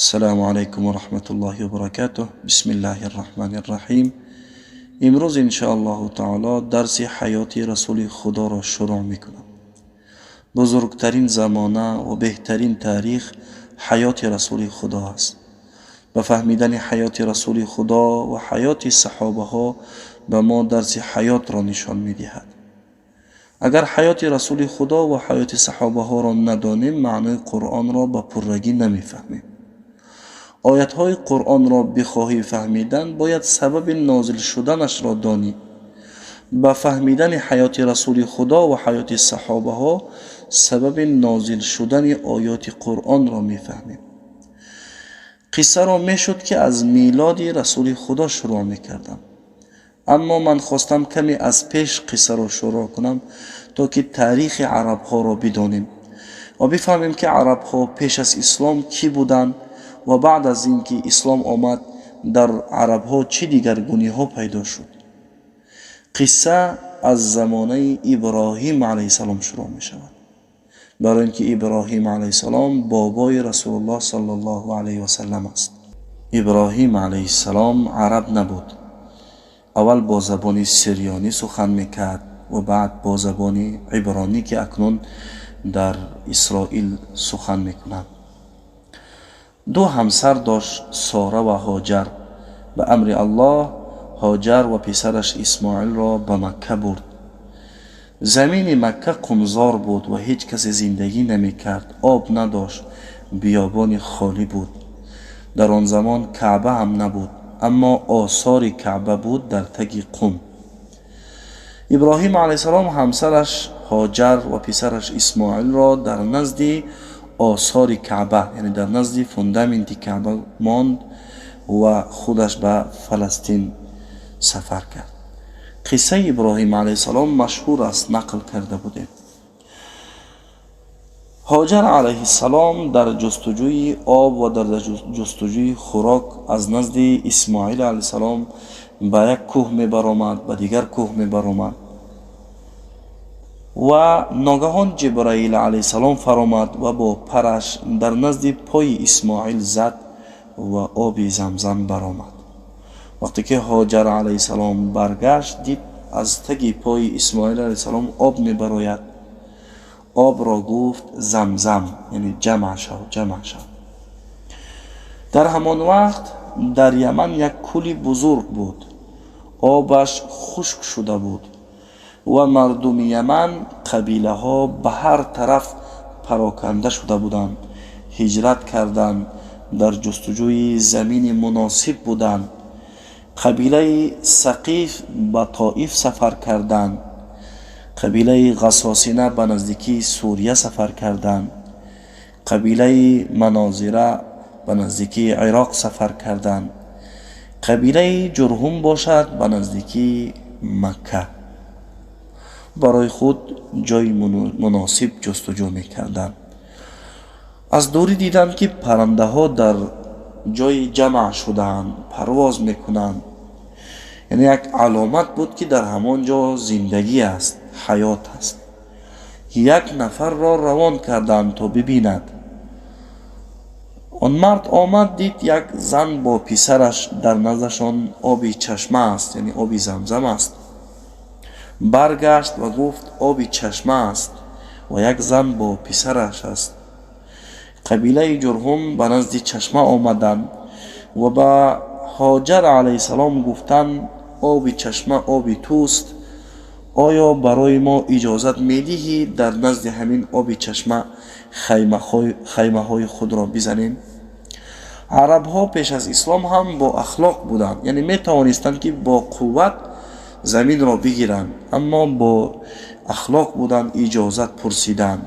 Ассалому алайкум ва раҳматуллоҳи ва баракатуҳ. Бисмиллаҳир раҳмонир раҳим. Имрӯз иншоаллоҳу таоло дарси ҳаёти Расули Худоро шурӯъ мекунам. Бузургтарин замона ва беҳтарин таърих ҳаёти Расули Худо аст. Ба фаҳмидани ҳаёти Расули Худо ва ҳаёти саҳобаҳо ба мо дарси ҳаётро нишон медиҳад. Агар ҳаёти Расули Худо ва ҳаёти саҳобаҳоро надонем, маънои Қуръонро ба пуррагӣ намефаҳмем. Оятҳои Қуръонро бихоҳӣ фаҳмидан, бояд сабаби нозил шуданашро донӣ. Ба фаҳмидани ҳаёти Расули Худо ва ҳаёти саҳобаҳо сабаби нозил шудани оёти Қуръонро мефаҳмем. Қиссаро мешуд, ки аз милоди Расули Худо шурӯъ мекардам. Аммо ман хостам каме аз пеш қиссаро шурӯъ кунам, то ки таърихи арабҳоро бидонем ва бифаҳмем, ки арабҳо пеш аз ислом кӣ буданд ва баъд аз ин ки ислом омад, дар арабҳо чӣ дигаргуниҳо пайдо шуд. Қисса аз замонаи Иброҳим алайҳиссалом шурӯъ мешавад, барои ин ки Иброҳим алайҳиссалом бобои Расулуллоҳ саллаллоҳу алайҳи васаллам аст. Иброҳим алайҳиссалом араб набуд. Аввал бо забони сирёнӣ сухан мекард ва баъд бо забони ибронӣ, ки акнун дар Исроил сухан мекунанд. Ду ҳамсар дошт, Сора ва Ҳоҷар. Ба амри Аллоҳ Ҳоҷар ва писараш Исмоилро ба Макка бурд. Замини Макка қумзор буд ва ҳеҷ касе зиндагӣ намекард, об надошт, биёбони холӣ буд. Дар он замон Каъба ҳам набуд, аммо осори Каъба буд дар таги қум. Иброҳим алайҳиссалом ҳамсараш Ҳоҷар ва писараш Исмоилро дар назди осори Каъба, яъне дар назди фундаменти Каъба монд ва худаш ба Фаластин сафар кард. Қиссаи Иброҳим алайҳиссалом машҳур аст, нақл карда будем. Ҳоҷар алайҳиссалом дар ҷустуҷӯи об ва дар ҷустуҷӯи хӯрок аз назди Исмоил алайҳиссалом ба як кӯҳ мебаромад, ба дигар кӯҳ мебаромад ва ногаҳон Ҷибраил алайҳиссалом фаромад ва бо параш дар назди пои Исмоил зад ва оби Замзам баромад. Вақте ки Ҳоҷар алайҳиссалом баргашт, дид, аз таги пои Исмоил алайҳиссалом об мебарояд. Обро гуфт Замзам, яъне ҷамъ шав, ҷамъ шав. Дар ҳамон вақт дар Яман як кӯли бузург буд, обаш хушк шуда буд ва мардуми Яман, қабилаҳо ба ҳар тараф пароканда шуда буданд, ҳиҷрат карданд, дар ҷустуҷӯи замини муносиб буданд. Қабилаи Сақиф ба Тоиф сафар карданд, қабилаи Ғасосина ба наздикии Сурия сафар карданд, қабилаи Манозира ба наздикии Ироқ сафар карданд, қабилаи Ҷурҳум бошад, ба наздикии Макка барои худ ҷои муносиб ҷустуҷӯ мекарданд. Аз дурӣ диданд, ки паррандаҳо дар ҷои ҷамъ шудаанд, парвоз мекунанд, яъне як аломат буд, ки дар ҳамон ҷо зиндагӣ аст, ҳаёт аст. Як нафарро равон карданд, то бибинад. Он мард омад, дид, як зан бо писараш, дар наздашон оби чашма аст, яъне оби Замзам аст. Баргашт ва гуфт: оби чашма аст ва як зан бо писараш аст. Қабилаи Ҷурҳум ба назди чашма омаданд ва ба Ҳоҷар алайҳиссалом гуфтанд: оби чашма оби туст, оё барои мо иҷозат медиҳӣ дар назди ҳамин оби чашма хаймаҳои худро бизанем? Арабҳо пеш аз ислом ҳам бо ахлоқ буданд, яъне метавонистанд, ки бо қувват заминро бигиранд, аммо бо ахлоқ буданд, иҷозат пурсиданд.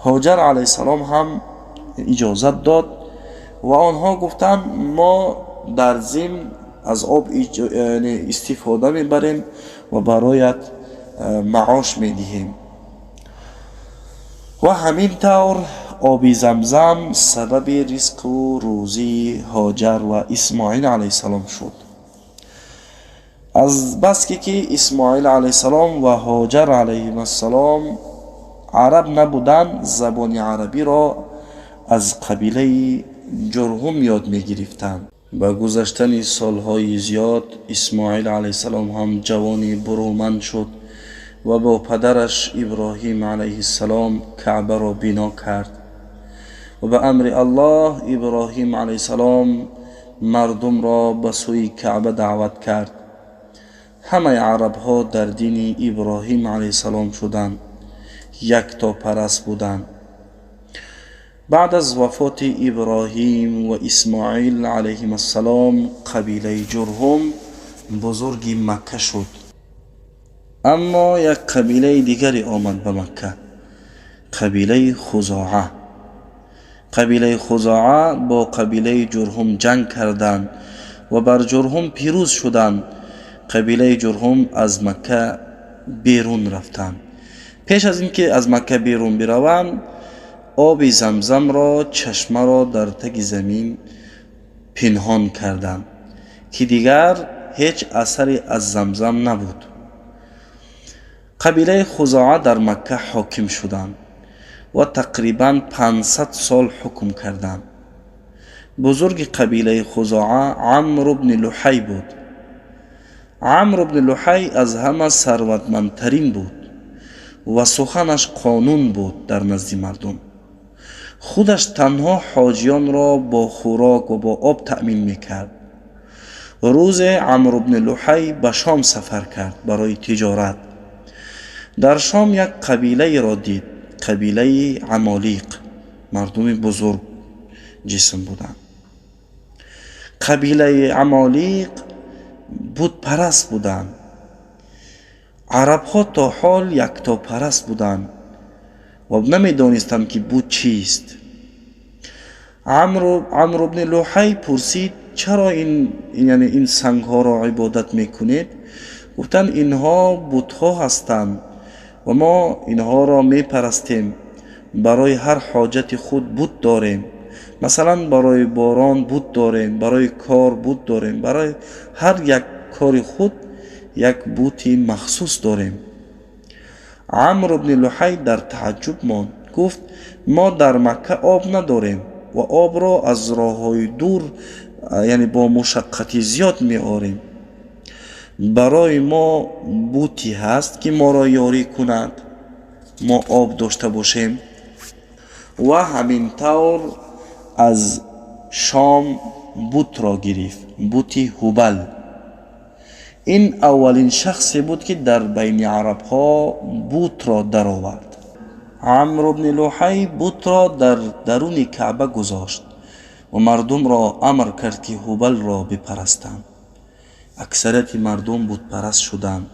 Ҳоҷар алайҳиссалом ҳам иҷозат дод ва онҳо гуфтанд: мо дар зимн аз об истифода мебарем ва бароят маош медиҳем. Ва ҳамин тавр оби Замзам сабаби ризқу рӯзии Ҳоҷар ва Исмоил алайҳиссалом шуд. Аз баске ки Исмоил алайҳиссалом ва Ҳоҷар алайҳимассалом араб набуданд, забони арабиро аз қабилаи Ҷурҳум ёд мегирифтанд. Ба гузаштани солҳои зиёд Исмоил алайҳиссалом ҳам ҷавони буруманд шуд ва бо падараш Иброҳим алайҳиссалом Каъбаро бино кард. Ва ба амри Аллоҳ Иброҳим алайҳиссалом мардумро ба сӯи Каъба даъват кард. Ҳамаи арабҳо дар дини Иброҳим алайҳиссалом шуданд, яктопараст буданд. Баъд аз вафоти Иброҳим ва Исмоил алайҳимассалом қабилаи Ҷурҳум бузурги Макка шуд. Аммо як қабилаи дигаре омад ба Макка, қабилаи Хузоа. Қабилаи Хузоа бо қабилаи Ҷурҳум ҷанг карданд ва бар Ҷурҳум пирӯз шуданд. Қабилаи Ҷурҳум аз Макка берун рафтанд. Пеш аз ин ки аз Макка берун бираванд, оби Замзамро, чашмаро дар таги замин пинҳон карданд, ки дигар ҳеҷ асаре аз Замзам набуд. Қабилаи Хузоа дар Макка ҳоким шуданд ва тақрибан 500 сол ҳукм карданд. Бузурги қабилаи Хузоа Амр ибни Луҳай буд. Амр ибни Луҳай аз ҳама сарватмандтарин буд ва суханаш қонун буд дар назди мардум. Худаш танҳо ҳоҷиёнро бо хӯрок ва бо об таъмин мекард. Рӯзе Амр ибни Луҳай ба Шом сафар кард барои тиҷорат. Дар Шом як қабилаеро дид, қабилаи Амолиқ, мардуми бузург ҷисм буданд. Қабилаи Амолиқ бутпараст буданд. Арабҳо то ҳол яктопараст буданд ва намедонистанд, ки бут чист. Амр ибни Луҳай пурсид: чаро ин, яъне ин сангҳоро ибодат мекунед? Гуфтанд: инҳо бутҳо ҳастанд ва мо инҳоро мепарастем. Барои ҳар ҳоҷати худ бут дорем. Масалан, барои борон бут дорем, барои кор бут дорем, барои ҳар як кори худ як бути махсус дорем. Амр ибни Луҳай дар тааҷҷуб монд. Гуфт: мо дар Макка об надорем ва обро аз роҳҳои дур, яъне бо мушаққати зиёд меорем. Барои мо бути ҳаст, ки моро ёрӣ кунад, мо об дошта бошем? Ва ҳамин тавр аз Шом бутро гирифт, бути Ҳубал. Ин аввалин шахсе буд, ки дар байни арабҳо бутро даровард. Амр ибни Луҳай бутро дар даруни Каъба гузошт ва мардумро амр кард, ки Ҳубалро бипарастанд. Аксарияти мардум бутпараст шуданд.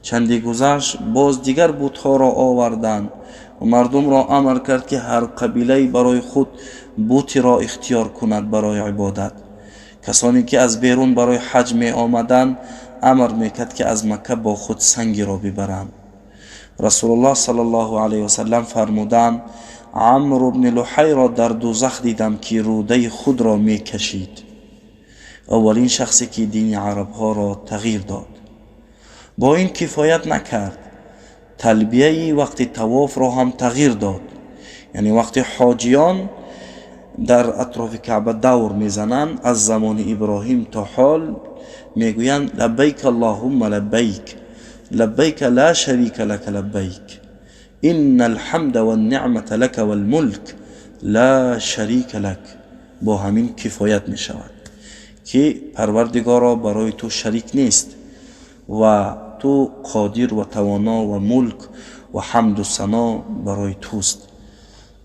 Чанде гузашт, боз дигар бутҳоро оварданд ва мардумро амр кард, ки ҳар қабилае барои худ бутеро ихтиёр кунад барои ибодат. Касоне ки аз берун барои ҳаҷ меомаданд, амр мекард, ки аз Макка бо худ сангеро бибаранд. Расулуллоҳ саллаллоҳу алайҳи васаллам фармуданд: Амр ибни Луҳайро дар дузах дидам, ки рӯдаи худро мекашид. Аввалин шахсе, ки дини арабҳоро тағйир дод. Бо ин кифоят накард, талбияи вақти тавофро ҳам тағйир дод. Яъне вақти ҳоҷиён дар атрофи Каъба давр мезананд, аз замони Иброҳим то ҳол мегӯянд: лаббайк аллоҳумма лаббайк, лаббайка ла шарика лака лаббайк, инна алҳамда ванниъмата лака валмулк ла шарика лак. Бо ҳамин кифоят мешавад, ки Парвардигоро, барои ту шарик нест ва ту қодир ва тавоно ва мулк ва ҳамду сано барои туст.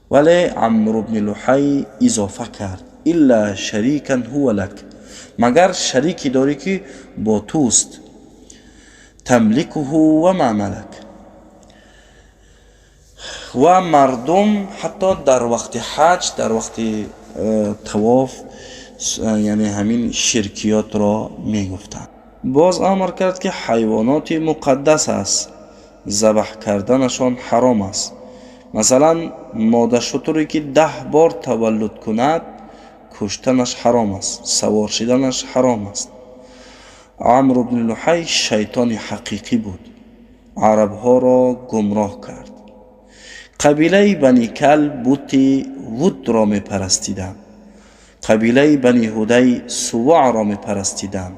Вале Амр ибни Луҳай изофа кард: илла шарикан ҳува лак, магар шарике дорӣ, ки бо туст, тамликуҳу ва ма малак. Ва мардум ҳатто дар вақти ҳаҷ, дар вақти тавоф, яъне ҳамин ширкиётро мегуфтанд. Боз амр кард, ки ҳайвоноти муқаддас аст, забҳ карданашон ҳаром аст. Масалан, модашутуре, ки 10 бор таваллуд кунад, куштанаш ҳаром аст, савор шиданаш ҳаром аст. Амр ибни Луҳай шайтони ҳақиқӣ буд, арабҳоро гумроҳ кард. Қабилаи Бани Калб бути Вудро мепарастиданд. Қабилаи Бани Ҳудай Суваъро мепарастиданд.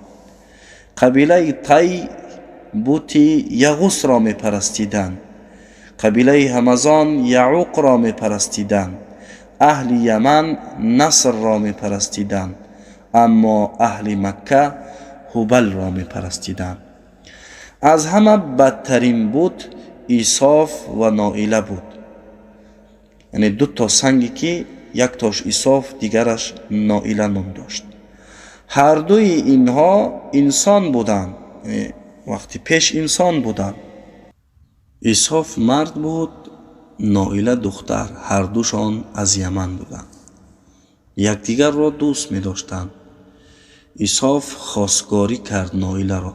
Қабилаи Тай бути Яғусро мепарастиданд. Қабилаи Ҳамазон Яъуқро мепарастиданд. Аҳли Яман Насрро мепарастиданд. Аммо аҳли Макка Ҳубалро мепарастиданд. Аз ҳама бадтарин бут Исоф ва Ноила буд. Яъне ду то санге ки яктош Исоф, дигараш Ноила ном дошт. Ҳардуи инҳо инсон буданд, яъне вақти пеш инсон буданд. Исоф мард буд, Ноила духтар, ҳардушон аз Яман буданд. Якдигарро дӯст медоштанд. Исоф хостгорӣ кард Ноиларо.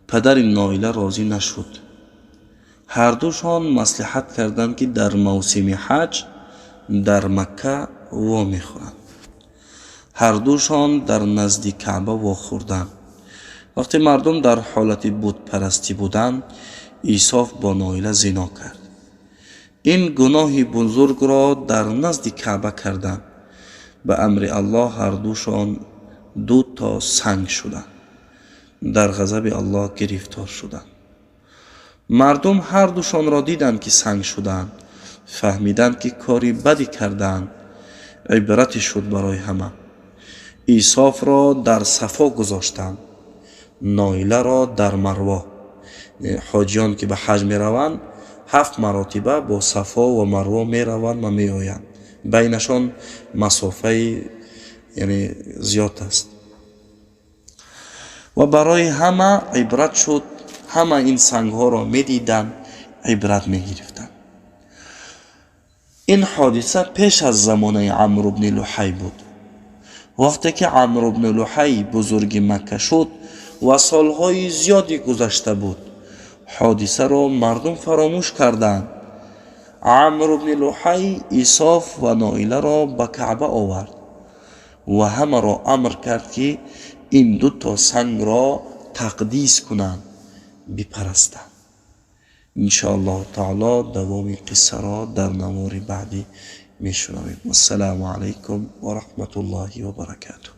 Падари Ноила розӣ нашуд. Ҳардушон маслиҳат карданд, ки дар мавсими ҳаҷ дар Макка вомехӯранд. Ҳардушон дар назди Каъба вохӯрданд. Вақте мардум дар ҳолати бутпарастӣ буданд, Исоф бо Ноила зино кард. Ин гуноҳи бузургро дар назди Каъба карданд. Ба амри Аллоҳ ҳардушон ду то санг шуданд. Дар ғазаби Аллоҳ гирифтор шуданд. Мардум ҳардушонро диданд, ки санг шуданд. Фаҳмиданд, ки кори бадӣ кардаанд. Ибрате шуд барои ҳама. Исофро дар Сафо гузоштанд, Ноиларо дар Марво. Ҳоҷиён ки ба ҳаҷ мераванд, 7 маротиба бо Сафо ва Марво мераванд ва меоянд. Байнашон масофаи яъне зиёд аст. Ва барои ҳама ибрат шуд. Ҳама ин сангҳоро медиданд, ибрат мегирифтанд. Ин ҳодиса пеш аз замонаи Амр ибни Луҳай буд. Вақте ки Амр ибни Луҳай бузурги Макка шуд ва солҳои зиёде гузашта буд, ҳодисаро мардум фаромӯш карданд. Амр ибни Луҳай Исоф ва Ноиларо ба Каъба овард ва ҳамаро амр кард, ки ин ду то сангро тақдис кунанд, бипарастанд. Иншоаллоҳу таоло давоми қиссаро дар навори баъдӣ мешунавем. Ассалому алайкум ва раҳматуллоҳи ва баракатуҳ.